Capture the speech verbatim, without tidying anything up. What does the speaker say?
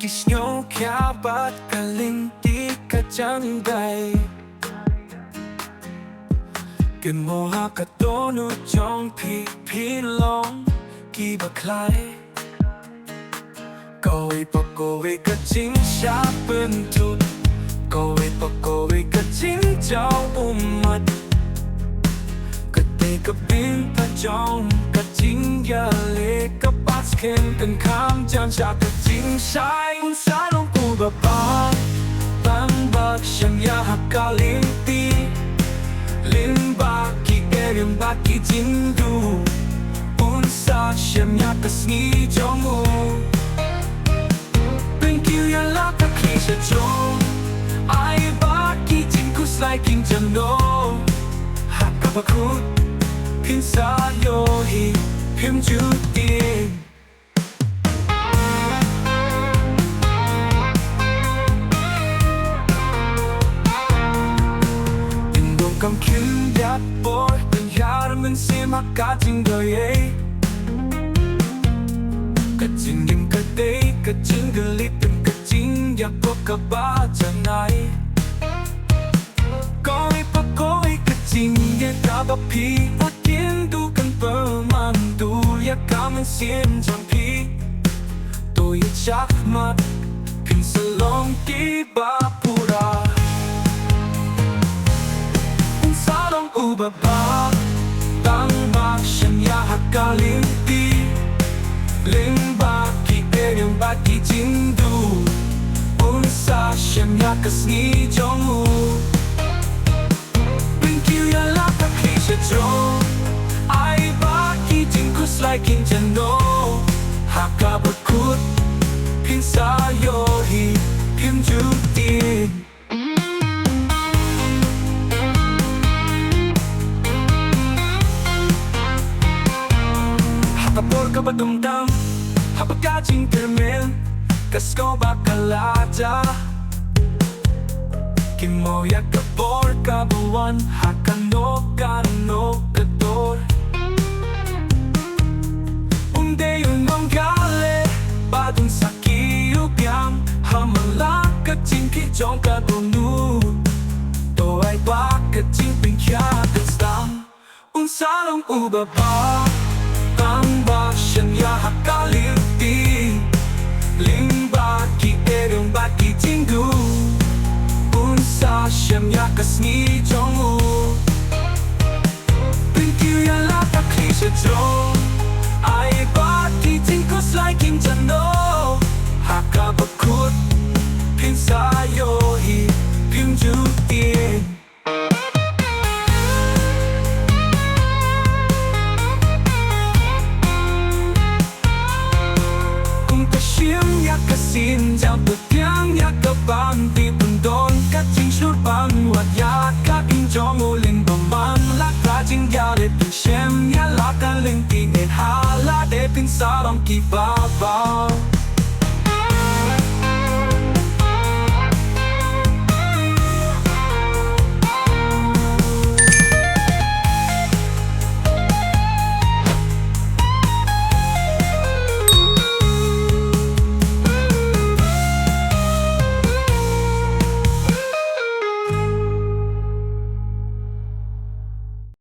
Ki sngewkhia bad ka lynti ka jam dei. Kynmaw ha ka dohnud jong phi, phi long kiba khlaiñ. Kawei pa kawei ka jingshah pynthut, kawei pa kawei ka jingjaw ummat. Kata ka bynta jong ka jingïaleh ka ba skhem, kan kham jan sha ka jingshai. Un sa long uba bha, tang ba shem ïa ha ka lynti, lyngba ki eriong bad ki jingduh. Un sa shem ïa ka sngi jong u. Pynkiew ïa la ka khlieh sha jrong, ai ba ki jingkhuslai kin jano. Ha kaba kut phin sa ïohi, phim ju tieng. Kin donkam khyndiat bor, pynhiar mynsiem ha ka jingduwai. Ka jingim ka dei ka jingkylli, pynka jingïakop kaba janai. Kawei pa kawei ka jingïeit kaba phi, wat kin duh, kan pynmang dur ïa ka mynsiem jong phi. To ïeit shakhmat, phin sa long kiba pura. Un sa long uba bha, tang ba shem ïa ha ka lynti, lyngba ki eriong bad ki jingduh. Un sa shem ïa ka sngi jong u. Pynkiew ïa la ka khlieh sha jrong, ai ba ki jingkhuslai kin jano. Ha kaba kut phin sa ïohi, phim ju tieng. Ha ka por kaba dum tam, haba ka jingkyrmen ka sngewbha ka la jah, kynmaw ïa ka bor kaba wan ha kano kano ka dor. Un dei u nongïaleh bad un sa kiew biang ha man la ka jingkhih jong ka dohnud. To ai ba ka jingpynkhiah kan sdang. Un sa long uba bha, tang ba shem ïa ha ka lynti, lyngba ki eriong bad ki jingduh. Un sa shem ïa ka sngi jong u. Pynkiew ïa la ka khlieh sha jrong, ai ba ki jingkhuslai kin jano. Ha kaba kut phin sa ïohi, phim ju tieng. Kum ka shim ïa ka sienjam, pdiang ïa ka bam, pynbun don ka jingshlur ban wad ïa ka jingim jong u. Lyngba man la ka jingïaleh, pynshem ïa la ka lynti, ne ha lade phin sa long kiba bha.